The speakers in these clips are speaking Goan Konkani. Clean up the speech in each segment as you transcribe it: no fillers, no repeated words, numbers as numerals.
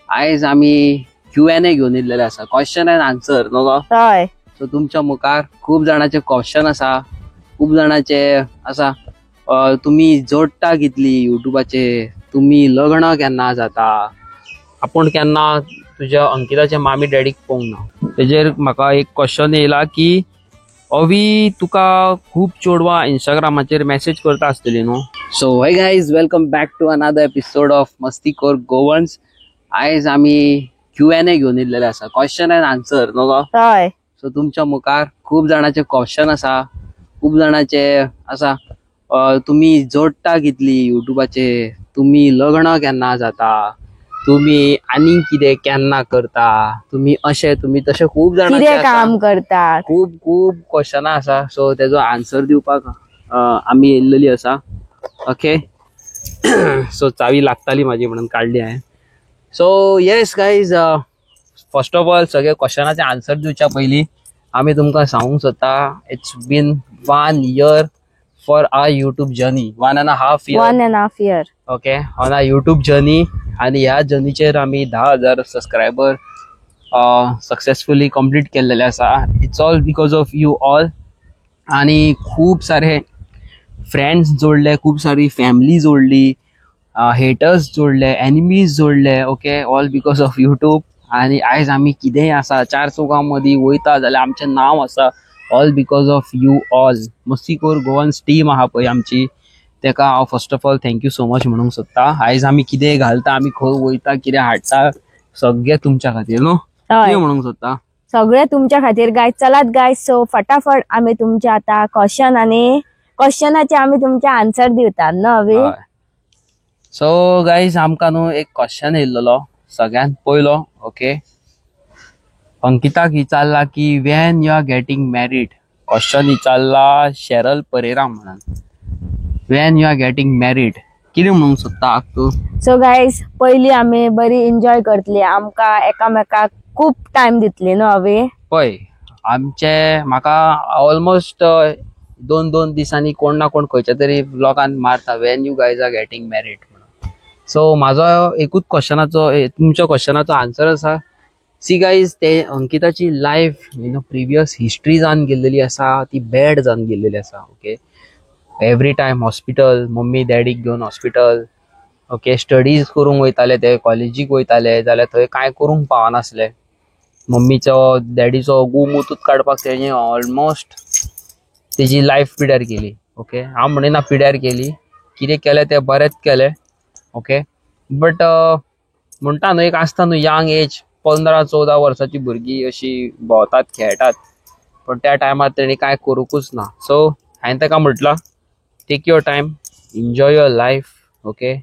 आयज आमी क्यू एन ए घेवन येयल्लेले आसा, क्वेश्चन अँड आन्सर न्हू गो. हय. सो तुमच्या मुखार खूब जाणाचे क्वेश्चन आसा, खूब जाणाचे आसा. तुमी जोडटा कितली युट्यूबाचे, तुमी लग्न केन्ना जाता, आपूण केन्ना तुज्या अंकिताच्या मामी डॅडीक पळोवंक ना. तेजेर म्हाका एक क्वेश्चन येयला की अवी तुका खूब चेडवां इंस्टाग्रामाचेर मॅसेज करता आसतली न्हू. So hey guys, welcome back to another episode of Mastkhor Goans. आयज आमी क्यू एन ए घेवन येयल्लेले आसा, क्वेश्चन अँड आन्सर न्हू गो. हय. सो तुमच्या मुखार खूब जाणाचे क्वेश्चन आसा, खूब जाणाचे आसा. तुमी जोडटा कितली युट्यूबाचे, तुमी लग्न केन्ना जाता, तुमी आनी कितें केन्ना करता, तुमी अशें तुमी तशें, खूब जाणांचे कितें आसा. काम करतात. खूब खूब क्वेश्चनां आसा. सो तेजो आन्सर दिवपाक आमी येयल्लेली आसा. ओके, सो चावी लागताली म्हाजी म्हणून काडली हांवें. So yes guys, first of all सगळे क्वेश्चनाचे आन्सर दिवच्या पयलीं आमी तुमकां सांगूंक सोदता, it's been 1 year for our YouTube journey, 1.5 year. 1.5 year. Okay, on our YouTube journey. आनी ह्या जर्नीचेर आमी 10,000 सबस्क्रायबर सक्सेसफुली कंप्लीट केल्लेले आसा. It's all because of you all. आनी खूब सारे फ्रेंड्स जोडले, खूब सारी फॅमिली जोडली, हेटर्स जोडले, एनिमीज जोडले. Okay, all because of YouTube. आनी आयज आमी कितेंय आसा, चार चौगां मदीं वयता जाल्यार आमचें नांव आसा, all because of you all. Mastkhor Goans team आहा पळय आमची, तेका हांव first of all thank you so much म्हणूंक सोदता. आयज आमी कितें घालता, आमी खंय वयता, कितें हाडटा, सगळें तुमच्या खातीर न्हू. हय. कितें म्हणूंक सोदता? सगळें तुमच्या खातीर गायज. चलात गायज, सो फटाफट आमी तुमच्या आतां क्वेश्चन आनी क्वेश्चनाचे आमी तुमचे आन्सर दिवतात न्हू अवी. हय. सो गायज, आमकां न्हू एक क्वेश्चन येयल्लो सगळ्यांत पयलो. ओके, अंकिताक विचारला की when you are getting married. Question विचारला शेरल परेरा म्हणून, when you are getting married. कितें म्हणूंक सोदता आग तूं? सो गायज, पयली आमी बरी एन्जॉय करतली, आमकां एकामेकाक खूब टायम दितली न्हू अवी. पळय, आमचे म्हाका ऑलमोस्ट 2-2 दिसांनी कोण ना कोण खंयच्या तरी व्लॉगान मारता when you guys are getting married म्हणून. सो म्हाजो एकूच क्वेश्चनाचो, तुमच्या क्वेश्चनाचो आन्सर आसा, सी गायज, ते अंकिताची life you know previous history जावन गेल्लेली आसा, ती बॅड जावन गेल्लेली आसा. Okay, every time hospital, mummy डॅडीक घेवन हॉस्पिटल. ओके, स्टडीज करूंक वयताले ते, कॉलेजीक वयताले जाल्यार थंय कांय करूंक पावनासले. मम्मीचो डॅडीचो गुमुतूच काडपाक तेणी ऑलमोस्ट तेजी लायफ पिड्यार केली. ओके, हांव म्हणिना पिड्यार केली, कितें केलें तें बरेंच केलें. ओके, बट म्हणटा न्हू एक आसता न्हू यंग एज, 15-14 वर्सांची भुरगीं अशी भोंवतात खेळटात, पण त्या टायमार तेणी कांय करूंकूच ना. सो हांवें ताका म्हटलां, take your time, enjoy your life. Okay,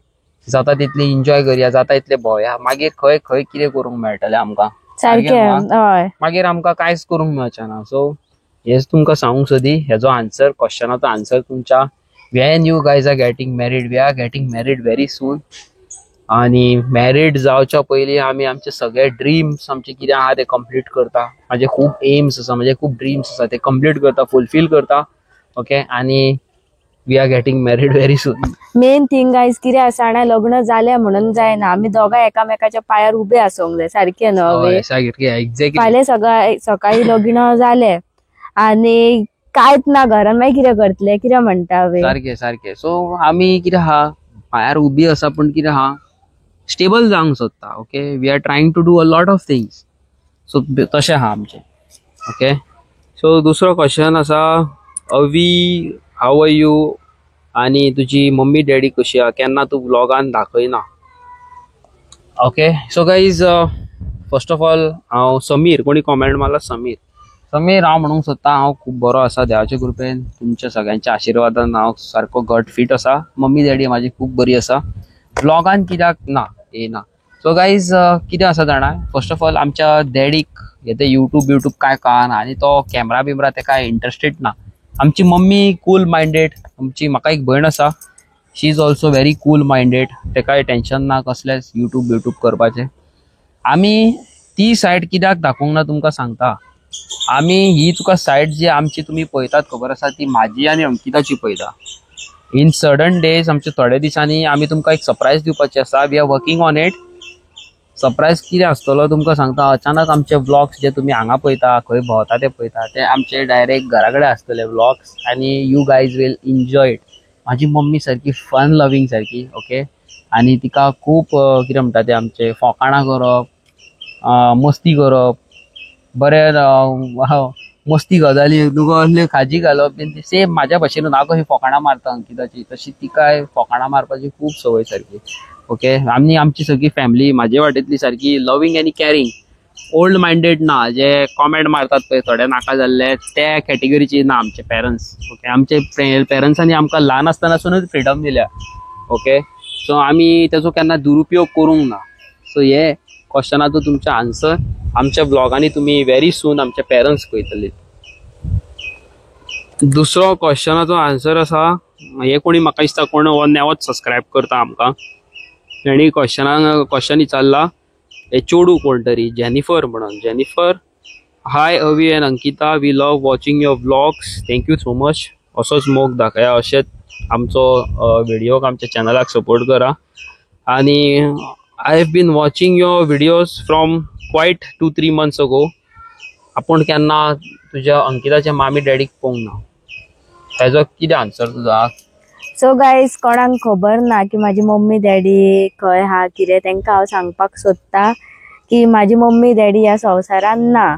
जाता तितली एन्जॉय करया, जाता तितले भोंवया, मागीर खंय खंय कितें करूंक मेळटलें आमकां. सारकें. हय. मागीर आमकां कांयच करूंक मेळचें ना. सो हेच तुमकां सांगूंक सोदी, हेजो आन्सर, क्वेश्चनाचो आन्सर तुमच्या when you guys are getting married. We are getting married very soon. आनी मॅरीड जावच्या पयलीं आमी आमचे सगळे ड्रीम्स, आमचे कितें आहा ते कंप्लीट करता. म्हाजे खूब एम्स आसा, म्हाजे खूब ड्रीम्स आसा, ते कंप्लीट करता, फुलफील करता. ओके, आनी we are getting married very soon. Main thing guys कितें आसा जाणा, लग्न जालें म्हणून जायना, आमी दोगांय एकामेकाच्या पांयार उबे आसूंक जाय. सारकें न्हू अवी? हय, सारकें, एक्झॅक्टली. फाल्यां सकाळी लग्न जालें आनी कांयच ना घरान, मागीर कितें करतले, कितें म्हणटा अवी? सारकें सारकें. सो आमी कितें आहा, पांयार उबी आसा, पूण कितें आहा, स्टेबल जावंक सोदता. Okay, we are trying to do a lot of things. So तशें आहा आमचें. ओके, सो दुसरो क्वेश्चन आसा, अवी हाव are you, आनी तुजी मम्मी डॅडी कशी आहा, केन्ना तूं व्लॉगान दाखयना. Okay, so guys, first of all हांव समीर, कोणी कॉमेंट मारला समीर. समीर, हांव म्हणूंक सोदता हांव खूब बरो आसा, देवाच्या कृपेन, तुमच्या सगळ्यांच्या आशिर्वादान हांव सारको घट फीट आसा. मम्मी डॅडी म्हाजी खूब बरी आसा. व्लॉगान कित्याक ना येयना. सो गायज, कितें आसा जाणा, फर्स्ट ऑफ ऑल आमच्या डॅडीक हे ते युट्यूब युट्यूब कांय कळना आनी तो कॅमरा बिमरा तेका इंट्रस्टेड ना. आमची मम्मी कूल मायंडेड, आमची म्हाका एक भयण आसा, she is also very cool minded, तेकाय टेंशन ना कसलेंच युट्यूब युट्यूब करपाचें. आमी ती सायड कित्याक दाखोवंक ना तुमकां सांगता. आमी ही तुका सायड जी आमची तुमी पळयतात खबर आसा, ती म्हाजी आनी अंकिताची पळयता. इन सर्टन डेज, आमचे थोड्या दिसांनी आमी तुमकां एक सरप्रायज दिवपाची आसा. We are working on it. Surprise कितें आसतलो तुमकां सांगता. अचानक आमचे व्लॉग्स जे तुमी हांगा पळयता, खंय भोंवता ते पळयता, ते आमचे डायरेक्ट घरा कडेन आसतले व्लॉग्स आनी you guys will enjoy it. म्हाजी मम्मी सारकी फन लवींग सारकी, ओके. आनी तिका खूब कितें म्हणटा ते आमचे फोकाणां करप, मस्ती करप, बरें मस्ती गजाली तुका असल्यो खाजी घालप बीन, सेम म्हाज्या भशेन. हांव कशी फोकाणां मारता अंकिताची, तशी तिकाय फोकाणां मारपाची खूब संवय सारकी, ओके. आनी आमची सगळी फॅमिली म्हाजे वाटेंतली सारकी लवींग आनी कॅरींग, ओल्ड मायंडेड ना, जे कॉमेंट मारतात पळय थोडे नाका जाल्ले, त्या कॅटेगरीची ना आमचे पेरंट्स, ओके. आमचे पेरंट्सांनी आमकां ल्हान आसतनासूनच फ्रिडम दिल्या, ओके. सो आमी तेजो केन्ना दुरुपयोग करूंक ना. सो हे क्वेश्चनाचो तुमचें आन्सर आमच्या ब्लॉगांनी तुमी व्हेरी सून आमचे पेरंट्स पळयतले. दुसरो क्वेश्चनाचो आन्सर आसा, हे कोणी म्हाका दिसता कोण हो नेवोच सबस्क्रायब करता आमकां, तेणी क्वेश्चनाक क्वेश्चन विचारला, हे चेडूं कोण तरी जेनिफर म्हणून. Jennifer, hi Avi and Ankita, we love watching your vlogs, thank you so much. असोच मोग दाखया, अशेंच आमचो व्हिडियोक आमच्या चॅनलाक सपोर्ट करा. आनी I have been watching your videos from quite 2-3 months ago. आपूण केन्ना तुज्या अंकिताच्या मामी डॅडीक पळोवंक ना, हेजो कितें आन्सर तुजो? सो गायज, कोणाक खबर ना की म्हाजी मम्मी डॅडी खंय आहा कितें, तांकां हांव सांगपाक सोदता की म्हाजी मम्मी डॅडी ह्या संवसारान ना,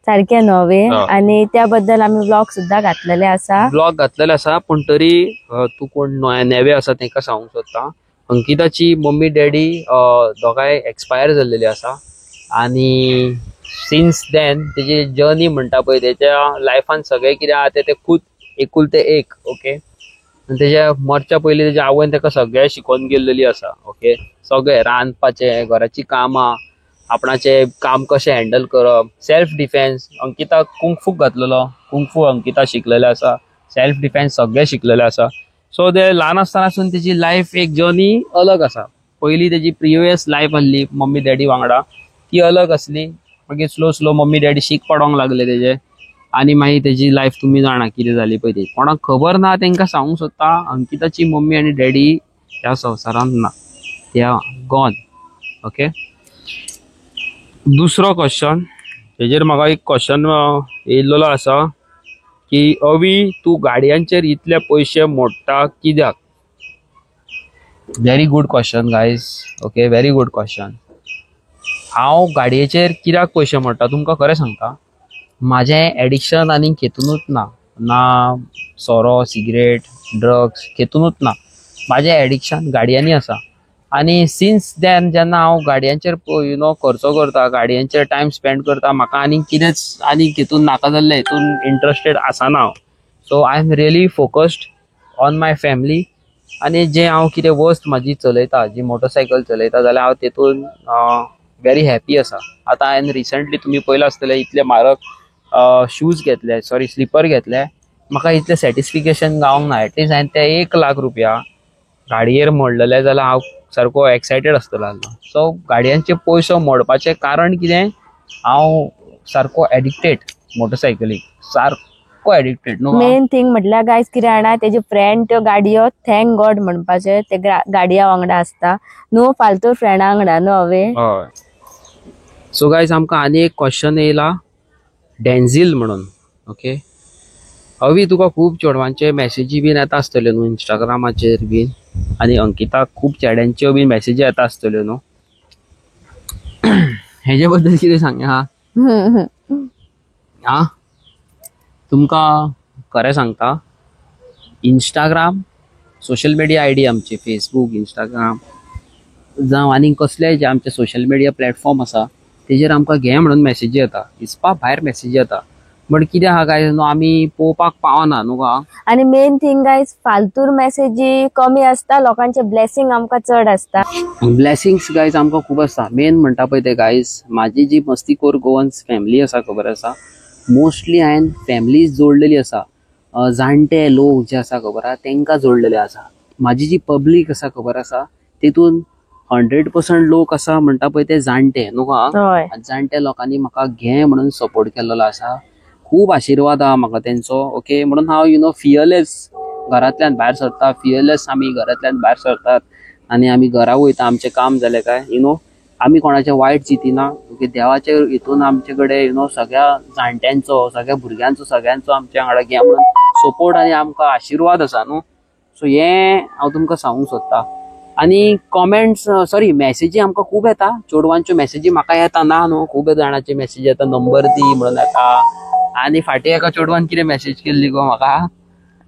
सारकें न्हय? आनी त्या बद्दल आमी व्लॉग सुद्दां घातलेले आसा. ब्लॉग घातलेले आसा, पूण तरी तूं कोण नेवे आसा तांकां सांगूंक सोदता, अंकिताची मम्मी डॅडी दोगांय एक्सपायर जाल्लेली आसा. आनी सिन्स then तेजी जर्नी म्हणटा पळय, तेच्या लायफान सगळें कितें आहा तें खूद एकुलते एक, ओके. आनी तेज्या मरच्या पयलीं तेज्या आवयन ताका सगळें शिकोवन गेल्लेली आसा, ओके. सगळें रांदपाचें, घराचीं कामां, आपणाचें काम कशें हँडल करप, सेल्फ डिफेन्स. अंकिता कुंगफूक घातलेलो, कुंगफू अंकिता शिकलेलें आसा, सेल्फ डिफेन्स सगळें शिकलेलें आसा. सो ते ल्हान आसतनासून तेजी लायफ एक जर्नी अलग आसा. पयलीं तेजी प्रिवियस लायफ आसली मम्मी डॅडी वांगडा, ती अलग आसली. मागीर स्लो स्लो मम्मी डॅडी शीक पडोंक लागले तेजे, आनी मागीर तेजी लायफ तुमी जाणा कितें जाली पळय ती. कोणाक खबर ना तांकां सांगूंक सोदता, अंकिताची मम्मी आनी डॅडी ह्या संवसारांत ना, ते गॉन, ओके. दुसरो क्वेश्चन हेजेर म्हाका एक क्वेश्चन येयल्लो आसा की अवी तूं गाडयांचेर इतले पयशे मोडटा कित्याक? Very good question guys, okay, very good question. हांव गाडयेचेर कित्याक पयशे मोडटा तुमकां खरें सांगता, म्हाजें एडिक्शन आनीक हेतुनूच ना, ना सोरो, सिगरेट, ड्रग्स हेतुनूच ना. म्हाजें एडिक्शन गाडयांनी आसा. आनी सिन्स then जेन्ना हांव गाडयांचेर you know खर्चो करता, गाडयांचेर टायम स्पेंड करता, म्हाका आनीक कितेंच आनीक हितून नाका जाल्लें हितून इंट्रस्टेड आसना हांव. So I am really focused on my family. आनी जें हांव कितें वस्त म्हाजी चलयता, जी मोटरसायकल चलयता जाल्यार हांव तेतून वेरी हॅपी आसा. आतां हांवें रिसंटली तुमी पळयलां आसतलें इतले म्हारग शूज घेतले, सॉरी स्लिपर घेतले, म्हाका इतलें सॅटिस्फिकेशन गावंक ना. एटलिस्ट हांवें ते 1 लाख रुपया गाडयेर मोडलेले जाल्यार हांव सारको एक्सायटेड आसतलो आसलो. सो गाडयांचे पयसो मोडपाचें कारण कितें, हांव सारको एडिक्टेड मोटरसायकलीक, सारको एडिक्टेड न्हू. मेन थिंग म्हटल्यार गायज कितें जाणा, तेजे फ्रेंड त्यो गाडयो thank God म्हणपाचें ते गाडया वांगडा आसता न्हू, फालतू फ्रेंडा वांगडा न्हू हांवें. हय. सो गायज आमकां आनी एक क्वेश्चन येयला डेन्झील म्हणून, ओके. अवी तुका खूब चेडवांचे मॅसेजी बीन येता आसतल्यो न्हू इंस्टाग्रामाचेर बीन, आनी अंकिताक खूब चेड्यांच्यो बीन मॅसेजी येता आसतल्यो न्हू, हेजे बद्दल कितें सांग? हा हा तुमकां खरें सांगता, Instagram social media I D आमची फेसबूक, इंस्टाग्राम जावं आनी कसलेय जे आमचे सोशल मिडिया प्लॅटफॉर्म आसा तेजेर आमकां घे म्हणून मॅसेजी येता, हिसपा भायर मॅसेजी येता. बट कितें आहा काय न्हू आमी पळोवपाक पावना न्हू गा. आनी मेन थिंग गायज, फालतूर मॅसेजी कमी आसता, लोकांचे ब्लेसिंग आमकां चड आसता. ब्लेसिंग्स गायज आमकां खूब आसता. मेन म्हणटा पळय ते गायज, म्हाजी जी मस्तीखोर गोवन्स फॅमिली आसा खबर आसा, मोस्टली हांवें फॅमिलीज जोडलेली आसा, जाणटे लोक जे आसा खबर आसा तांकां जोडलेले आसा. म्हाजी जी पब्लीक आसा खबर आसा तितून 100% लोक आसा म्हणटा पळय ते जाणटे न्हू गा. जाणटे लोकांनी म्हाका घे म्हणून सपोर्ट केल्लो आसा, खूब आशिर्वाद आहा म्हाका तेंचो, ओके. म्हणून हांव you know fearless घरांतल्यान भायर सरता, फियरलेस आमी घरांतल्यान भायर सरतात आनी आमी घरा वयता, आमचें काम जालें काय you know आमी कोणाचें वायट चिंतिना. ओके, देवाचे हितून आमचे कडेन you know सगळ्या जाणट्यांचो, सगळ्या भुरग्यांचो, सगळ्यांचो आमच्या वांगडा घे म्हणून सपोर्ट आनी आमकां आशिर्वाद आसा न्हू. सो हें हांव तुमकां सांगूंक सोदता. आनी कॉमेंट्स सॉरी मॅसेजी आमकां खूब येता, चेडवांच्यो मॅसेजी म्हाका येता ना न्हू, खूब जाणांचे मॅसेज येता, नंबर दी म्हणून येता. आनी फाटीं एका चेडवान कितें मॅसेज केल्ली गो म्हाका,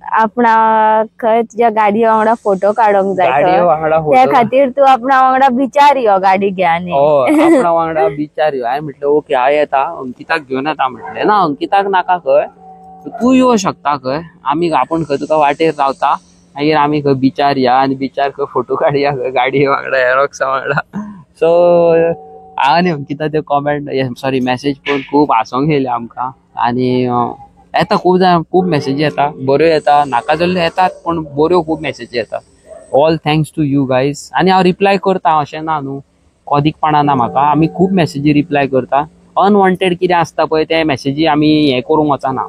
आपणा खंय तुज्या गाडये वांगडा फोटो काडूंक जाय गाडये वांगडा त्या खातीर तूं आपणा वांगडा बिचार यो गाडी घे. आनी हय, आपणा वांगडा बिचार यो. हांवें म्हटलें ओके हांव येता, अंकिताक घेवन येता. म्हटलें ना अंकिताक नाका खंय, तूं येवं शकता खंय, आमी आपूण खंय तुका वाटेर रावता, मागीर आमी खंय बिचार या आनी बिचार खंय फोटो काडया खंय गाडये वांगडा एरोक्सा वांगडा. सो हांव आनी अंकिता ते कॉमेंट सॉरी मॅसेज पळोवन खूब हांसोंक येयलें आमकां. आनी येता खूब जाण, खूब मॅसेजी येता, बऱ्यो येता, नाका जाल्ल्यो येतात, पूण बऱ्यो खूब मॅसेजी येतात. All thanks to you guys. आनी हांव रिप्लाय करता अशें ना न्हू, कोदीकपणां ना म्हाका, आमी खूब मॅसेजी रिप्लाय करता. अनवॉन्टेड कितें आसता पळय ते मॅसेजी आमी हें करूंक वचना,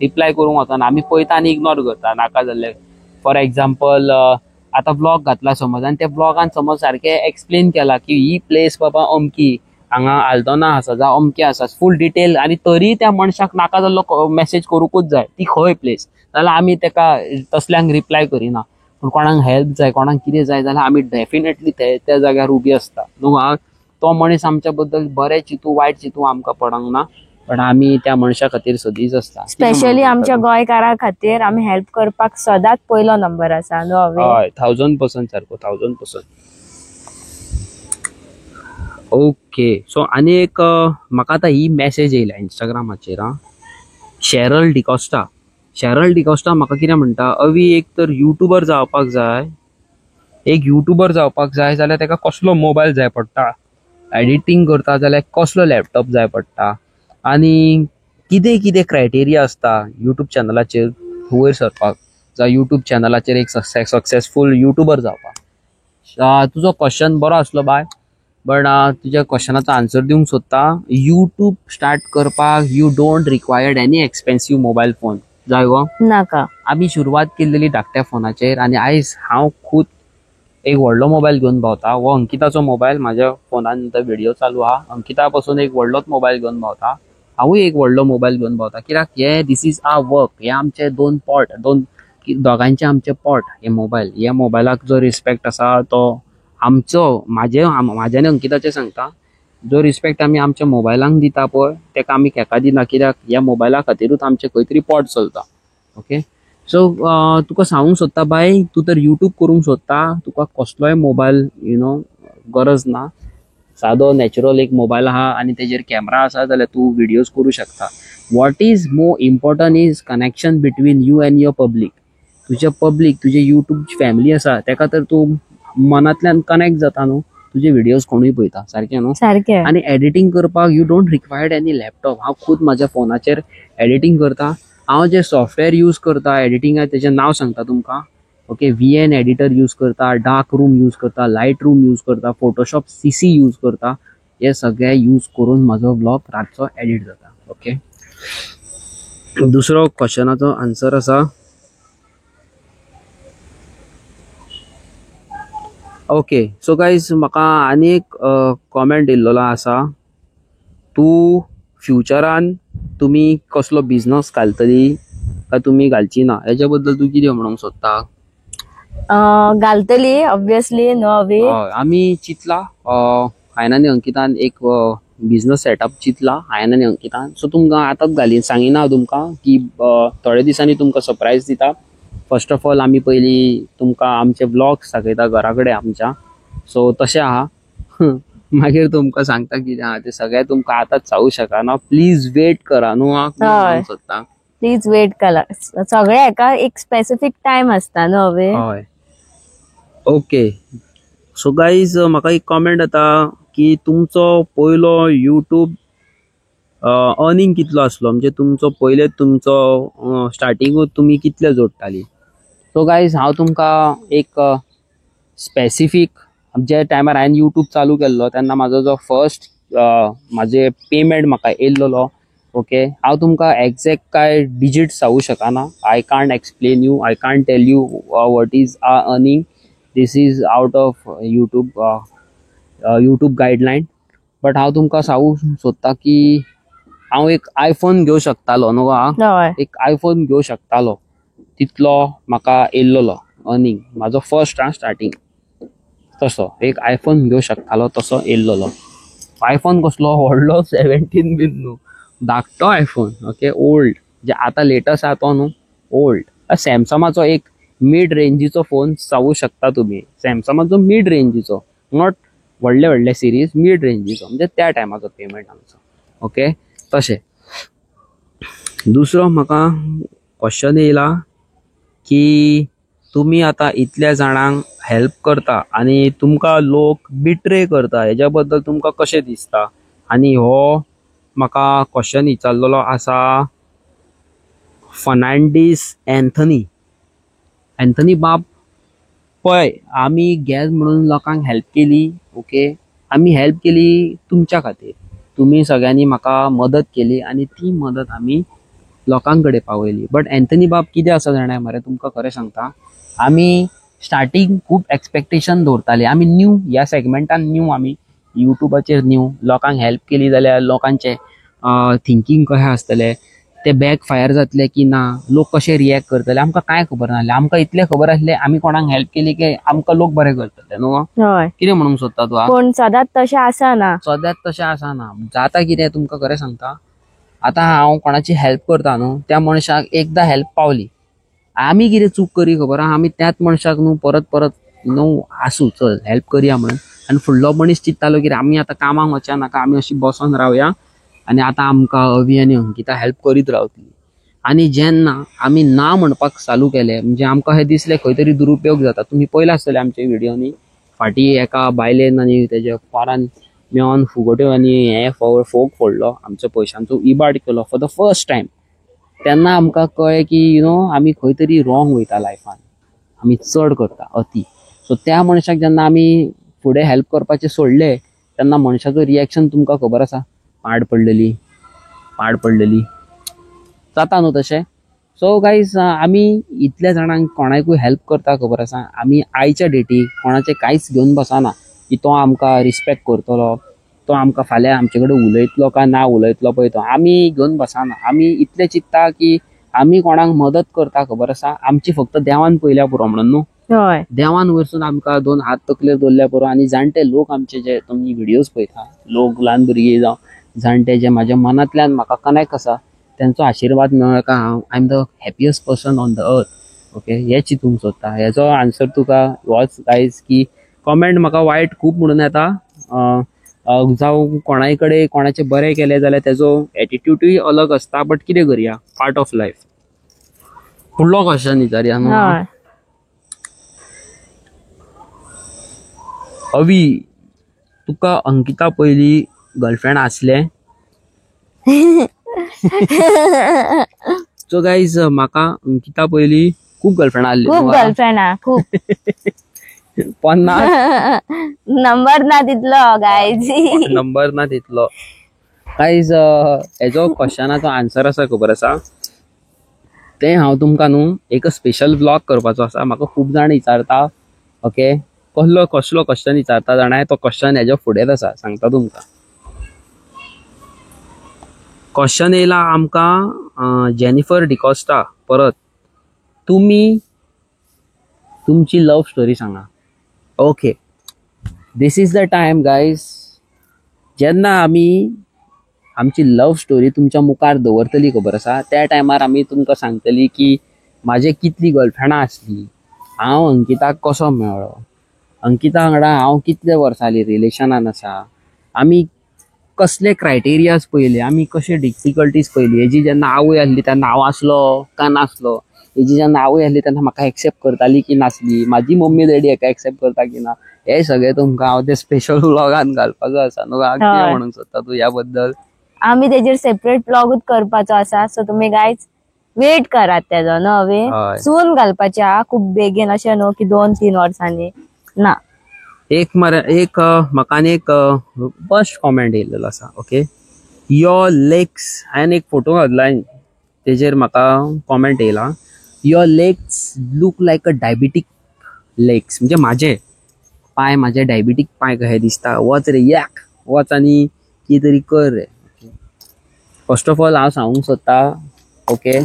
रिप्लाय करूंक वचना, आमी पळयता आनी इग्नोर करता नाका जाल्ले. फॉर एग्जाम्पल आतां ब्लॉग घातला समज आनी त्या ब्लॉगान समज सारकें एक्सप्लेन केला की ही प्लेस बाबा अमकी, हांगा आल्दोना आसा जावं अमकें आसा, फूल डिटेल, आनी तरी त्या मनशाक नाका जाल्लो मॅसेज करूंकूच जाय ती खंय प्लेस, जाल्यार आमी तेका तसल्यांक रिप्लाय करिना. पूण कोणाक हेल्प जाय, कोणाक कितें जाय जाल्यार आमी डेफिनेटली त्या जाग्यार उबी आसता न्हू. तो मनीस आमच्या बद्दल बरें चिंतू वायट चिंतू आमकां पडोंक ना, पण आमी त्या मनशा खातीर सदींच आसता. स्पेशली आमच्या गोंयकारा खातीर आमी हेल्प करपाक सदांच पयलो नंबर आसा न्हू. हय, 1000% सारको, 1000%. ओके, सो आनी एक म्हाका आतां ही मॅसेज येयल्या इंस्टाग्रामाचेर. आं, शेरल डिकॉस्टा, शेरल डिकॉस्टा म्हाका कितें म्हणटा, अवी एक तर युट्यूबर जावपाक जाय, एक युट्यूबर जावपाक जाय जाल्यार ताका कसलो मोबायल जाय पडटा, एडिटींग करता जाल्यार कसलो लॅपटॉप जाय पडटा, आनी कितें कितें क्रायटेरिया आसता युट्यूब चॅनलाचेर वयर सरपाक, जावं युट्यूब चॅनलाचेर एक सक्सेसफूल युट्यूबर जावपाक. तुजो क्वेश्चन बरो आसलो बाय, बट तुज्या क्वेश्चनाचो आन्सर दिवंक सोदता. युट्यूब स्टार्ट करपाक you don't required any expensive mobile phone जाय गो, नाका. आमी सुरवात केल्लेली धाकट्या फोनाचेर आनी आयज हांव खूद एक व्हडलो मोबायल घेवन भोंवता. हो अंकिताचो मोबायल, म्हाज्या फोनान व्हिडियो चालू आहा. अंकिता पासून एक व्हडलोच मोबायल घेवन भोंवता, हांवूय एक व्हडलो मोबायल घेवन भोंवता, कित्याक हे this is our work. हे आमचे दोन पोट, दोन दोगांचे आमचे पोट हे मोबायल. ह्या मोबायलाक जो रिस्पेक्ट आसा तो आमचो, म्हाजे म्हाज्या आनी अंकिताचें सांगता, जो रिस्पेक्ट आमी आमच्या मोबायलांक दिता पळय तेका आमी केका दिना, कित्याक ह्या मोबायला खातीरूच आमचें खंय तरी पोट चलता. ओके, सो तुका सांगूंक सोदता बाय, तूं तर युट्यूब करूंक सोदता, तुका कसलोय मोबायल you know गरज ना, सादो नॅचरल एक मोबायल आहा आनी तेजेर कॅमरा आसा जाल्यार तूं व्हिडियोज करूं शकता. What is more important is connection between you and your public. तुजे पब्लीक, तुजे युट्यूब फॅमिली आसा तेका तर तूं मनांतल्यान कनेक्ट जाता न्हू, तुजे व्हिडियोज कोणूय पळयता सारकें न्हू. सारकें. आनी एडिटींग करपाक you don't required any laptop. हांव खूद म्हाज्या फोनाचेर एडिटींग करता. हांव जे सॉफ्टवेअर यूज करता एडिटिंगाक तेजें नांव सांगता तुमकां. ओके, VN editor use करता, डार्क रूम यूज करता, लायट रूम यूज करता, फोटोशॉप CC use करता. हे सगळे यूज करून म्हाजो ब्लॉग रातचो एडिट जाता. ओके, दुसरो क्वेश्चनाचो आन्सर आसा. ओके, सो गायज म्हाका आनी एक कॉमेंट येयल्लो आसा, तूं फ्युचरान तुमी कसलो बिजनस घालतली काय तुमी घालची ना, हेच्या बद्दल तूं कितें म्हणूंक सोदता? घालतली ऑब्वियसली न्हू अवी. आमी चिंतला, हांवें आनी अंकितान एक बिजनस सेटअप चिंतला, हांवें आनी अंकितान. सो तुमकां आतांच घाली सांगिना हांव तुमकां की थोड्या दिसांनी तुमकां सरप्रायज दिता. फर्स्ट ऑफ ऑल आमी पयलीं तुमकां आमचे ब्लॉग्स दाखयता घरा कडेन आमच्या, सो तशें आहा. मागीर तुमकां सांगता कितें आहा तें सगळें तुमकां आतांच सांगूंक शकना, प्लीज वेट करा न्हू. हांव सोदता प्लीज वेट करा, सगळे हेका एक स्पेसिफीक टायम आसता न्हू अवी. हय, ओके. सो गायज म्हाका एक कॉमेंट येता की तुमचो पयलो युट्यूब अर्निंग कितलो आसलो, म्हणजे तुमचो पयले तुमचो स्टार्टिंगूच तुमी कितले जोडटाली. सो गायज हांव तुमकां एक स्पेसिफीक ज्या टायमार हांवें युट्यूब चालू केल्लो तेन्ना म्हाजो जो फर्स्ट म्हाजे पेमेंट म्हाका येयल्लो, ओके, हांव तुमकां एग्जॅक्ट काय डिजीट सांगूंक शकना. I can't explain you, I can't tell you what is our earning, this is out of YouTube. YouTube guideline. But हांव तुमकां सांगू सोदता की हांव एक आयफोन घेवं शकतालो न्हू गो, एक आयफोन घेवं शकतालो तितलो म्हाका येयल्लोलो अर्निंग म्हाजो फर्स्ट आं स्टार्टींग तसो एक आयफोन घेवं शकतालो तसो येयल्लोलो. आयफोन कसलो व्हडलो 17 बीन न्हू, धाकटो आयफोन ओके, ओल्ड जे आतां लेटस्ट आहा तो न्हू ओल्ड. सॅमसंगाचो एक मिड रेंजीचो फोन सांगू शकता तुमी, सॅमसंगाचो मिड रेंजीचो, not व्हडले व्हडले सिरीज, मिड रेंजीचो म्हणजे त्या टायमाचो पेमेंट आमचो ओके. तशें दुसरो म्हाका क्वेश्चन येयला की तुमी आतां इतल्या जाणांक हेल्प करता आनी तुमकां लोक बिट्रे करता हेज्या बद्दल तुमकां कशें दिसता? आनी हो म्हाका क्वेश्चन विचारलेलो आसा फर्नांडीस एन्थनी. एन्थनी बाब, पळय आमी गॅस म्हणून लोकांक हेल्प केली ओके, आमी हेल्प केली तुमच्या खातीर, तुमी सगळ्यांनी म्हाका मदत केली आनी ती मदत आमी लोकां कडेन पावयली. बट एन्थनी बाब कितें आसा जाणा मरे, तुमकां खरें सांगता, आमी स्टार्टींग खूब एक्सपेक्टेशन दवरताले, आमी न्यू ह्या सेगमेंटान न्यू, आमी युट्यूबाचेर न्यू, लोकांक हेल्प केली जाल्यार लोकांचें थिंकींग कशें आसतलें, ते बॅक फायर जातले की ना, लोक कशे रिएक्ट करतले आमकां कांय खबर नासलें. आमकां इतलें खबर आसलें आमी कोणाक हेल्प केली की आमकां लोक बरे करतले न्हू. कितें म्हणूंक सोदता तूं? पूण सदांच तशें आसना, सदांच तशें आसना. जाता कितें तुमकां खरें सांगता, आतां हांव कोणाची हेल्प करता न्हू त्या मनशाक एकदां हेल्प पावली, आमी कितें चूक करी खबर आहा, आमी त्याच मनशाक न्हू परत परत न्हू आसूं चल हेल्प करया म्हणून, आनी फुडलो मनीस चिंत्तालो की आमी आतां कामाक वचया नाका, आमी अशी बसोन रावया आनी आतां आमकां अवी आनी अंकिता हेल्प करीत रावतली. आनी जेन्ना आमी ना म्हणपाक चालू केलें म्हणजे आमकां हें दिसलें खंय तरी दुरुपयोग जाता. तुमी पळयलां आसतलें आमच्या व्हिडियोनी फाटीं एका बायलेन आनी तेज्या पोरान मेळोन फुगोट्यो आनी हें फोग फोडलो, आमच्या पयशांचो इबाड केलो फॉर the first time. तेन्ना आमकां कळ्ळें की you know आमी खंय तरी रॉंग वयता लायफान, आमी चड करता अती. सो त्या मनशाक जेन्ना आमी फुडें हेल्प करपाचें सोडलें तेन्ना मनशाचो रिएक्शन तुमकां खबर आसा, पाड पडलेली पाड पडलेली जाता न्हू तशें. सो गायज आमी इतल्या जाणांक कोणाकूय हेल्प करता खबर आसा, आमी आयच्या डेटीक कोणाचें कांयच घेवन बसना की तो आमकां रिस्पेक्ट करतलो, तो आमकां फाल्यां आमचे कडेन उलयतलो काय ना उलयतलो पळय तो आमी घेवन बसना. आमी इतलें चिंत्ता की आमी कोणाक मदत करता खबर आसा, आमची फक्त देवान पयल्या पुरो म्हणून न्हू, देवान वयरसून आमकां दोन हात तकलेर दवरल्या पुरो. आनी जाणटे लोक आमचे जे तुमी व्हिडियोज पळयता, लोक ल्हान भुरगीं जावं जाणटे जे म्हाज्या मनांतल्यान म्हाका कनेक्ट आसा तेंचो आशिर्वाद मेळ्ळो काय हांव I am the happiest person on the earth okay. हें चिंतूंक सोदता. हेजो आन्सर तुका होच गायज की कॉमेंट म्हाका वायट खूब म्हणून येता, जावं कोणाय कडेन कोणाचें बरें केलें जाल्यार तेजो एटिट्यूडूय अलग आसता, बट कितें करया, पार्ट ऑफ लायफ. फुडलो क्वेश्चन विचारया न्हू. अवी, तुका अंकिता पयली गर्लफ्रेंड आसलें? सो गायज म्हाका अंकिता पयली खूब गर्लफ्रेंड आसली, खूब गर्लफ्रेंड खूब 50 नंबर ना तितलो गायज, नंबर ना तितलो. गायज हेजो क्वेश्चनाचो आन्सर आसा खबर आसा, तें हांव तुमकां न्हू एक स्पेशल व्लॉग करपाचो आसा. म्हाका खूब जाण विचारता ओके, कसलो कसलो क्वेश्चन विचारता जाणा, तो क्वेश्चन हेज्या फुडेंच आसा, सांगता तुमकां. क्वेश्चन येयला आमकां जेनिफर डिकॉस्टा परत, तुमी तुमची लव स्टोरी सांगा. Okay, this is the time guys जेन्ना आमी आमची लव स्टोरी तुमच्या मुखार दवरतली खबर आसा, त्या टायमार आमी तुमकां सांगतली की म्हाजे कितली गर्लफ्रेंडां आसली, हांव अंकिताक कसो मेळ्ळो, अंकिता वांगडा हांव कितले वर्सांनी रिलेशनान आसा, आमी कसले क्रायटेरियाज पयले, आमी कशे डिफिकल्टीज पयली. हेजी जेन्ना आवय आसली तेन्ना हांव आसलो काय नासलो, हेजी जेन्ना आवय आसली तेन्ना म्हाका एक्सेप्ट करताली की नासली, म्हाजी मम्मी डॅडी हेका एक्सेप्ट करता की ना, हे सगळें तुमकां हांव ते स्पेशल व्लॉगान घालपाचो आसा न्हू. कितें म्हणूंक सोदता तूं ह्या बद्दल? आमी तेजेर सेपरेट व्लॉगूच करपाचो आसा, सो तुमी गायज वेट करात तेजो न्हू, सून घालपाचे आहा खूब बेगीन, अशें न्हू की 2-3 वर्सांनी ना. एक मरे एक म्हाका आनी एक फर्स्ट कॉमेंट येयल्लो आसा ओके, your legs, हांवें एक फोटो घातला तेजेर म्हाका कॉमेंट येयला, your legs look like a diabetic legs, म्हणजे म्हाजे पांय म्हाजे डायबिटीक पांय कशे दिसता, वच रे याक वच आनी कितें तरी कर रे. फर्स्ट ऑफ ऑल हांव सांगूंक सोदता, ओके,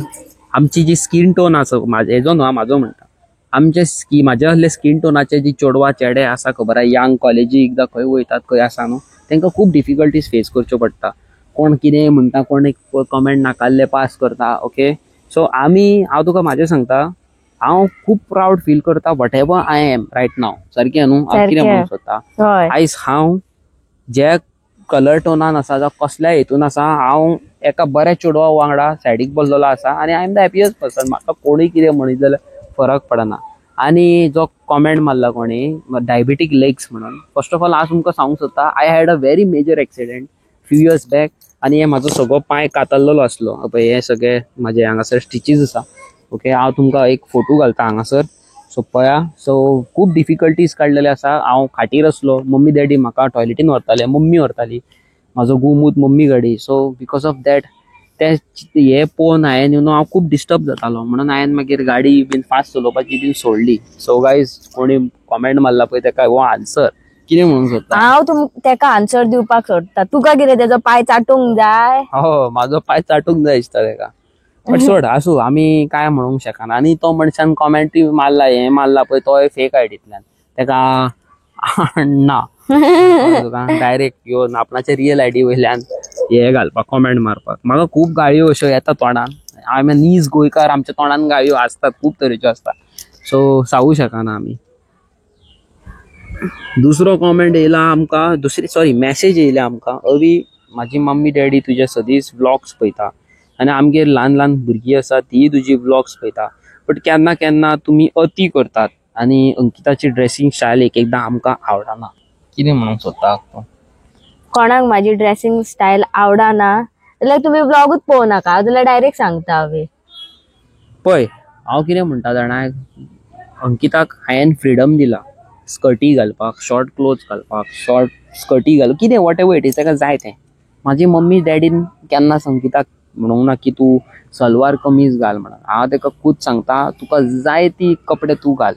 आमची जी स्कीन टोन आसा, हेजो न्हू म्हाजो म्हणटा, आमचे म्हाज्या असले स्कीन टोनाचे जी चेडवा चेडे आसा खबर आहा, यंग कॉलेजी एकदां खंय वयतात खंय आसा न्हू, तांकां खूब डिफिकल्टीज फेस करच्यो पडटा. कोण कितें म्हणटा, कोण एक कमेंट नाकाल्ले पास करता. ओके, सो आमी, हांव तुका म्हाजें सांगता, हांव खूब प्रावड फील करता whatever I am right now. सारकें न्हू? हांव कितें म्हणूंक सोदता, आयज हांव जे कलर टोनान आसा जावं कसल्या हेतून आसा, हांव एका बऱ्या चेडवा वांगडा सायडीक बसलेलो आसा आनी I am the happiest person. म्हाका कोणूय कितें म्हणीत जाल्यार फरक पडना. आनी जो कॉमेंट मारला कोणी डायबिटीक लेग्स म्हणून, फर्स्ट ऑफ ऑल हांव तुमकां सांगूंक सोदता, I had a very major accident few years back आनी हे म्हाजो सगळो पांय कातरलेलो आसलो. पळय हे सगळे म्हाजे हांगासर स्टिचीस आसा. ओके, हांव तुमकां एक फोटो घालता हांगासर, सो पळया. सो खूब डिफिकल्टीज काडलेले आसा. हांव खाटीर आसलो, मम्मी डॅडी म्हाका टॉयलेटीन व्हरताले, मम्मी व्हरताली, म्हाजो गुमूत मम्मी गाडी. सो because of that ते हे पळोवन हांवें you know हांव खूब डिस्टर्ब जातालो, म्हणून हांवें मागीर गाडी बीन फास्ट चलोवपाची बीन सोडली. सो गायज, कोणी कॉमेंट मारला पळय तेका हो आन्सर कितें म्हणूंक सोदता? हांव तेका आन्सर दिवपाक सोदता. तुका कितें तेजो पांय चाटूंक जाय? हो, म्हाजो पांय चाटूंक जाय दिसता तेका, बट सोड आसूं, आमी काय म्हणूंक शकना. आनी तो मनशान कॉमेंटूय मारला, हें मारला पळय, तोय फेक आयडींतल्यान, तेका ना डायरेक्ट येवन आपणाचे रियल आयडी वयल्यान हे घालपाक, कॉमेंट मारपाक. म्हाका खूब गाळयो अश्यो येता तोंडान. आमी नीज गोंयकार, आमच्या तोंडान गाळयो आसतात, खूब तरेच्यो आसता, सो सांगू शकना आमी. दुसरो कॉमेंट येयला आमकां, दुसरी सॉरी मॅसेज येयल्या आमकां, अवी म्हाजी मम्मी डॅडी तुजे सदींच व्लॉग्स पळयता आनी आमगेर ल्हान ल्हान भुरगीं आसा तीय तुजी व्लॉग्स पळयता, बट केन्ना केन्ना तुमी अती करतात आनी अंकिताची ड्रेसिंग स्टायल एक एकदां आमकां आवडना. कितें म्हणूंक सोदता तूं? कोणाक म्हाजी ड्रेसिंग स्टायल आवडना जाल्यार तुमी व्लॉगूच पळोवं नाका, हांव जाल्यार डायरेक्ट सांगता. हांवें पळय हांव कितें म्हणटा जाणा, अंकिताक हांवें फ्रिडम दिला स्कर्टी घालपाक, शॉर्ट क्लोथ घालपाक, शॉर्ट स्कर्टी घाल, कितें what ever it is ताका जाय तें. म्हाजी मम्मी डॅडीन केन्नाच अंकिताक म्हणूंक ना की तूं सलवार कमीज घाल म्हणून. हांव ताका खूब सांगता, तुका जाय ती कपडे तूं घाल.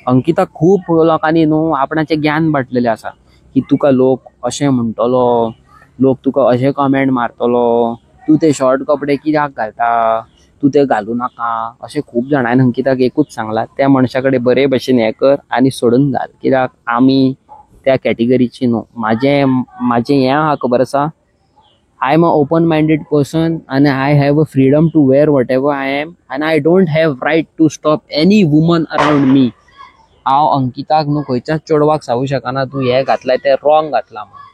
अंकिता खूब लोकांनी न्हू आपणाचें ज्ञान बाटलेलें आसा की तुका लोक अशें म्हणटलो, लोक तुका अशें कमेंट मारतलो, तूं ते शॉर्ट कपडे कित्याक घालता, तूं ते घालूं नाका, अशें खूब जाण. हांवें अंकिताक एकूच सांगलां, त्या मनशा कडेन बरे भशेन हें कर आनी सोडून घाल, कित्याक आमी त्या कॅटेगरीची न्हू. म्हाजें म्हाजें हें आहा खबर आसा, I am a open minded person and I have a freedom to wear whatever I am and I don't have right to stop any woman around me. हांव अंकिताक न्हू खंयच्याच चेडवाक सांगूंक शकना तूं हें घातलाय तें रॉंग घातलां म्हणून,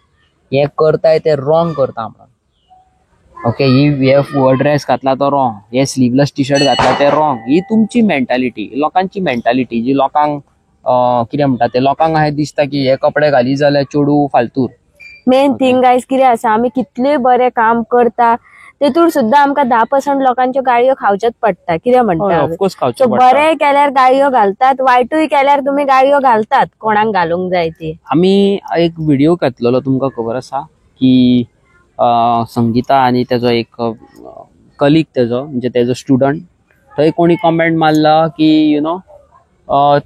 हें करताय तें रॉंग करता म्हणून. ओके, ही हे ड्रेस घातला तो रॉंग, हे स्लीवलेस टी शर्ट घातला तें रॉंग. ही तुमची मेंटालिटी, लोकांची मेंटालिटी जी लोकांक कितें म्हणटा ते, लोकांक अशें दिसता की हे कपडे घाली जाल्यार चेडूं फालतूर. मेन थिंग गायज कितें आसा, आमी कितलें बरें काम करता तेतूर सुद्दां आमकां 10% लोकांच्यो गाळयो खावच्योच पडटा. कितें म्हणटा? ऑफकोर्स खावच्यो सो पडटा. बरें केल्यार गाळयो घालतात, वायटूय केल्यार तुमी गाळयो घालतात, कोणाक घालूंक जाय ती. आमी एक व्हिडिओ घातलेलो तुमकां खबर आसा की संगीता आनी तेजो एक कलीग तेजो, म्हणजे तेजो स्टुडंट, थंय कोणी कमेंट मारला की you know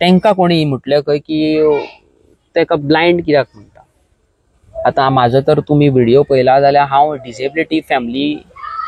तेंकां कोणी म्हटलें खंय की तेका ब्लायंड कित्याक म्हणटा. आतां म्हाजो तर तुमी व्हिडिओ पळयला जाल्यार हांव डिसेबिलिटी फॅमिली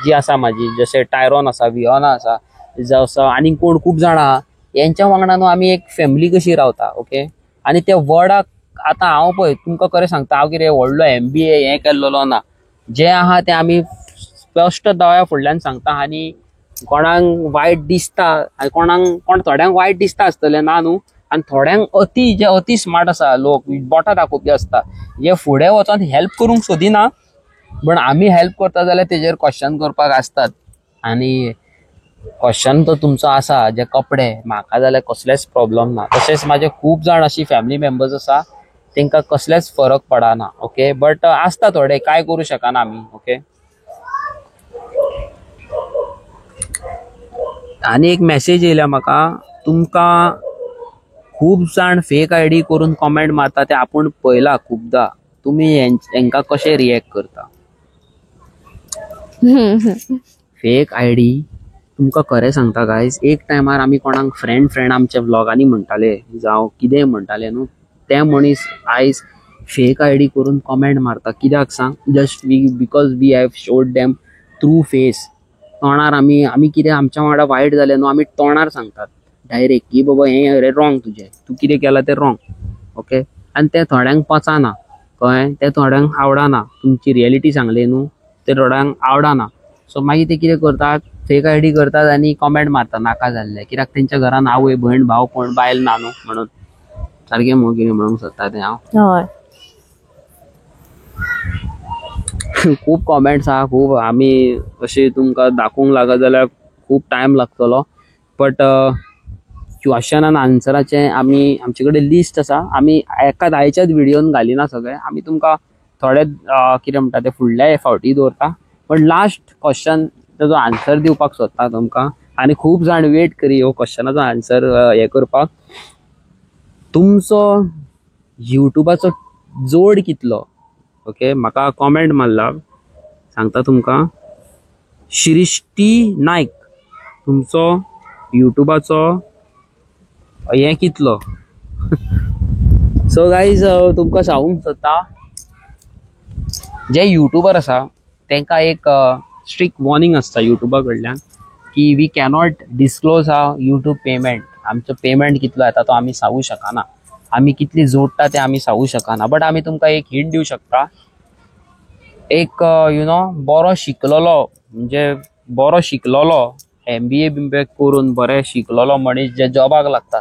जी आसा म्हाजी, जशें टायरॉन आसा, वियोना आसा, जावं आसा आनी कोण खूब जाणां आहा, हेंच्या वांगडा न्हू आमी एक फॅमिली कशी रावता. ओके, आनी त्या वर्डाक आतां हांव पळय तुमकां खरें सांगता, हांव कितें व्हडलो MBA हें केल्लोलो ना, जें आहा तें आमी स्पश्ट दोळ्या फुडल्यान सांगता. आनी कोणाक वायट दिसता आनी कोणाक कोण थोड्यांक वायट दिसता आसतलें ना न्हू, आनी थोड्यांक अती जे अती स्मार्ट आसा लोक बोटां दाखोवपी आसता, जे फुडें वचोन हेल्प करूंक सोदिना, पण आमी हेल्प करता जाल्यार तेजेर क्वेश्चन करपाक आसतात. आनी क्वेश्चन तो तुमचो आसा जे कपडे, म्हाका जाल्यार कसलेच प्रॉब्लम ना. तशेंच म्हाजे खूब जाण अशी फॅमिली मेंबर्स आसा तेंकां कसलेच फरक पडना. ओके, बट आसता थोडे, काय करूं शकना आमी. ओके, आनी एक मॅसेज येयल्या म्हाका, तुमकां खूब जाण फेक आयडी करून कॉमेंट मारता ते आपूण पळयला खुबदां, तुमी हेंकां कशें रिएक्ट करता? फेक आयडी तुमकां खरें सांगता गायज, एक टायमार आमी कोणाक फ्रेंड फ्रेंड आमच्या व्लॉगांनी म्हणटाले जावं कितेंय म्हणटाले न्हू, ते मनीस आयज फेक आयडी करून कॉमेंट मारता. कित्याक सांग? Just we because we have showed them true face. तोंडार आमी आमी कितें आमच्या वांगडा वायट जालें न्हू, आमी तोंडार सांगतात डायरेक्ट की बाबा हें रॉंग तुजें, तूं कितें केलां तें रॉंग. ओके, आनी तें थोड्यांक पचना, कळ्ळें? तें थोड्यांक आवडना. तुमची रियलिटी सांगली न्हू, तें थोड्यांक आवडना. सो मागीर ते कितें करतात, फेक आयडी करतात आनी कॉमेंट मारतात नाका जाल्ले, कित्याक तेंच्या घरान आवय भयण भाव कोण बायल ना न्हू म्हणून. सारकें मगो कितें म्हणूंक सोदता तें हांव? हय. खूब कॉमेंट्स आहा, खूब. आमी अशी तुमकां दाखोवंक लागत जाल्यार खूब टायम लागतलो, बट क्वेश्चन आनी आन्सराचें आमी आमचे कडेन लिस्ट आसा. आमी एकाच आयच्याच व्हिडियोन घालिना सगळें, आमी तुमकां थोडे कितें म्हणटा ते फुडल्या फावटी दवरता. पण लास्ट क्वेश्चन तेजो आन्सर दिवपाक सोदता तुमकां, आनी खूब जाण वेट करी हो क्वेश्चनाचो आन्सर हें करपाक. तुमचो युट्यूबाचो जोड कितलो? ओके, म्हाका कॉमेंट मारला, सांगता तुमकां, श्रिष्टी नायक, तुमचो युट्यूबाचो हें कितलो? सो गायज, तुमकां सांगूंक सोदता, जे युट्यूबर आसा तांकां एक स्ट्रिक्ट वॉर्निंग आसता युट्यूबा कडल्यान की we cannot disclose our YouTube payment. आमचो पेमेंट कितलो येता तो आमी सांगू शकना, आमी कितली जोडटा ते आमी सांगू शकना, बट आमी तुमकां एक हिंट दिवं शकता. एक you know बरो शिकलेलो, म्हणजे बरो शिकलेलो MBA बिंबे करून बरें शिकलेलो मनीस जे जॉबाक लागता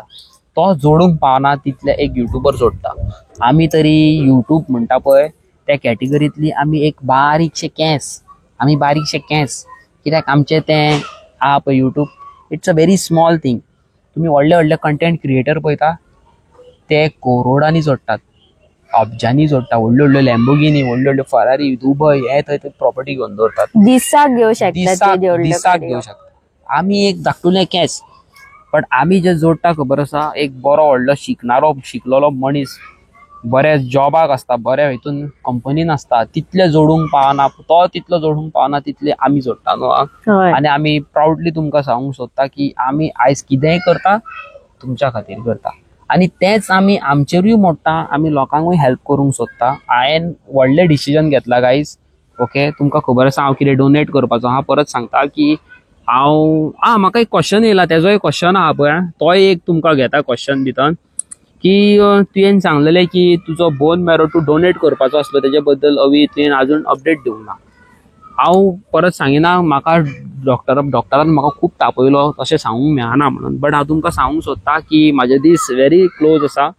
तो जोडूंक पावना तितले एक युट्यूबर जोडटा. आमी तरी युट्यूब म्हणटा पळय त्या कॅटेगरींतली आमी एक बारीकशे केंस, आमी बारीकशे केंस, कित्याक आमचें तें आहा पळय YouTube, it's a very small thing. तुमी व्हडले व्हडले कंटेंट क्रिएटर पळयता ते करोडांनी जोडटात, अब्जांनी जोडटा, व्हडल्यो व्हडल्यो लॅम्बोगिनी, व्हडल्यो व्हडल्यो फरारी, दुबय हे थंय थंय प्रॉपर्टी घेवन दवरतात, दिसाक घेवं शकतात, दिसाक घेवं शकता. आमी एक धाकटुलें केंस, बट आमी जे जोडटा खबर आसा, एक बरो व्हडलो शिकणारो शिकलेलो मनीस बऱ्या जॉबाक आसता, बऱ्या हितून कंपनीन आसता, तितले जोडूंक पावना तो, तितलो जोडूंक पावना तितले आमी जोडटा न्हू. आनी आमी प्रावडली तुमकां सांगूंक सोदता की आमी आयज कितेंय करता तुमच्या खातीर करता, आनी तेंच आमी आमचेरूय मोडटा, आमी लोकांकूय हेल्प करूंक सोदता. हांवें व्हडलें डिसिजन घेतलां गायज, ओके, तुमकां खबर आसा हांव कितें डोनेट करपाचो. हांव परत सांगता की हांव म्हाका एक क्वेश्चन येयला, तेजोय क्वेश्चन आहा पळय, तोय एक तुमकां घेता क्वेश्चन भितर की तुवें सांगलेलें की तुजो बोन मॅरो तूं डोनेट करपाचो आसलो, तेजे बद्दल अवी तुवें आजून अपडेट दिवंक ना. हांव परत सांगिना, म्हाका डॉक्टरान म्हाका खूब तापयलो तशें सांगूंक मेळना म्हणून, बट हांव तुमकां सांगूंक सोदता की म्हाजे दीस व्हेरी क्लोज आसा.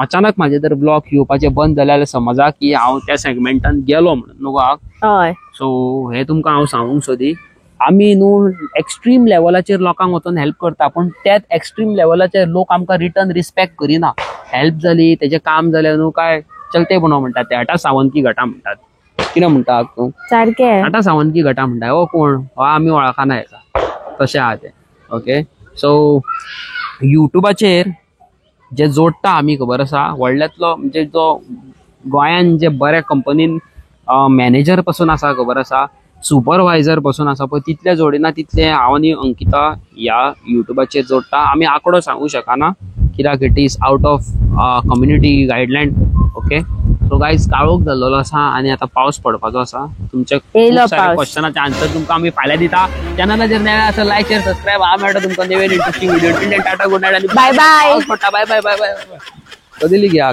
अचानक म्हाजे जर ब्लॉग येवपाचे बंद जाले जाल्यार समजा की हांव त्या सेगमेंटान गेलो म्हणून न्हू गो. सो हें तुमकां हांव सांगूंक सोदी, आमी न्हू एक्स्ट्रीम लेवलाचेर लोकांक वचून हेल्प करता, पूण त्याच एक्स्ट्रीम लेवलाचेर लोक आमकां रिटर्न रिस्पेक्ट करिना. हेल्प जाली तेजें काम जालें न्हू काय चलते म्हणून म्हणटात ते, हटा सावंत की घटा म्हणटात. कितें म्हणटा तूं? सारकें, हटा सावंत की घटा म्हणटा. हो कोण हो आमी वळखना हेका, तशें आहा तें. ओके, सो युट्यूबाचेर जे जोडटा आमी खबर आसा, व्हडल्यांतलो म्हणजे जो गोंयान जे बऱ्या कंपनीन मॅनेजर पसून आसा खबर आसा, सुपरवायझर पसून आसा पळय, तितले जोडिना तितले हांव आनी अंकिता ह्या युट्यूबाचेर जोडटा. आमी आंकडो सांगूं शकना कित्याक it is out of community guideline. Okay, so guys काळोख जाल्लो आसा आनी आतां पावस पडपाचो आसा. तुमचे क्वेश्चनाचे आन्सर तुमकां आमी फाल्यां दिता. चॅनलाचेर नवे आसा लायक शेअर सबस्क्रायब. हांव मेळटा तुमकां नवीन interesting video. Tata, good night आनी बाय बाय. पावस पडटा. बाय बाय बाय बाय. कधी घ्या.